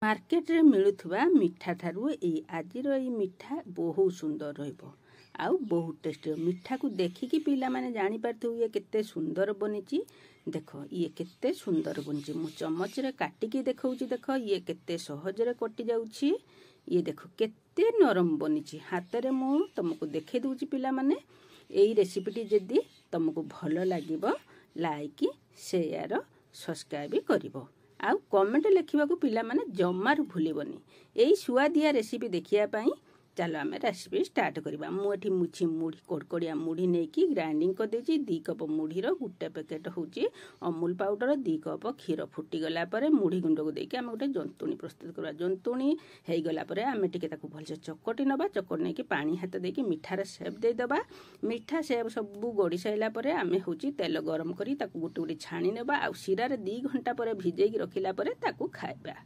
ମାର୍କେଟରେ ମିଳୁଥିବା ମିଠା ଠାରୁ ଏଇ ଆଜିର ଏଇ ମିଠା ବହୁତ ସୁନ୍ଦର ରହିବ ଆଉ ବହୁତ ଟେଷ୍ଟି। ମିଠାକୁ ଦେଖିକି ପିଲାମାନେ ଜାଣିପାରୁଥିବେ ଇଏ କେତେ ସୁନ୍ଦର ବନିଛି। ଦେଖ, ଇଏ କେତେ ସୁନ୍ଦର ବନିଛି। ମୁଁ ଚମଚରେ କାଟିକି ଦେଖାଉଛି। ଦେଖ, ଇଏ କେତେ ସହଜରେ କଟି ଯାଉଛି। ଇଏ ଦେଖ, କେତେ ନରମ ବନିଛି। ହାତରେ ମୁଁ ତୁମକୁ ଦେଖାଇ ଦେଉଛି। ପିଲାମାନେ, ଏଇ ରେସିପିଟି ଯଦି ତୁମକୁ ଭଲ ଲାଗିବ, ଲାଇକ୍, ସେୟାର, ସବସ୍କ୍ରାଇବ୍ କରିବ ଆଉ କମେଣ୍ଟ ଲେଖିବାକୁ ପିଲାମାନେ ଜମାରୁ ଭୁଲିବନି। ଏଇ ସୁଆଦିଆ ରେସିପି ଦେଖିବା ପାଇଁ ଚାଲ ଆମେ ରେସିପି ଷ୍ଟାର୍ଟ କରିବା। ମୁଁ ଏଠି ମୁଛି ମୁଢ଼ି, କଡ଼କଡ଼ିଆ ମୁଢ଼ି ନେଇକି ଗ୍ରାଇଣ୍ଡିଙ୍ଗ କରିଦେଇଛି। 2 କପ୍ ମୁଢ଼ିର ଗୋଟେ ପ୍ୟାକେଟ୍ ହେଉଛି ଅମୁଲ ପାଉଡ଼ର, 2 କପ୍ କ୍ଷୀର। ଫୁଟିଗଲା ପରେ ମୁଢ଼ି ଗୁଣ୍ଡକୁ ଦେଇକି ଆମେ ଗୋଟେ ଜନ୍ତୁଣି ପ୍ରସ୍ତୁତ କରିବା। ଜନ୍ତୁଣି ହେଇଗଲା ପରେ ଆମେ ଟିକେ ତାକୁ ଭଲସେ ଚକଟି ନେବା। ଚକଟି ନେଇକି ପାଣି ହାତ ଦେଇକି ମିଠାର ସେପ୍ ଦେଇଦେବା। ମିଠା ସେପ୍ ସବୁ ଗଡ଼ି ସାରିଲା ପରେ ଆମେ ହେଉଛି ତେଲ ଗରମ କରି ତାକୁ ଗୋଟେ ଗୋଟେ ଛାଣି ନେବା ଆଉ ଶିରାରେ 2 ଘଣ୍ଟା ପରେ ଭିଜେଇକି ରଖିଲା ପରେ ତାକୁ ଖାଇବା।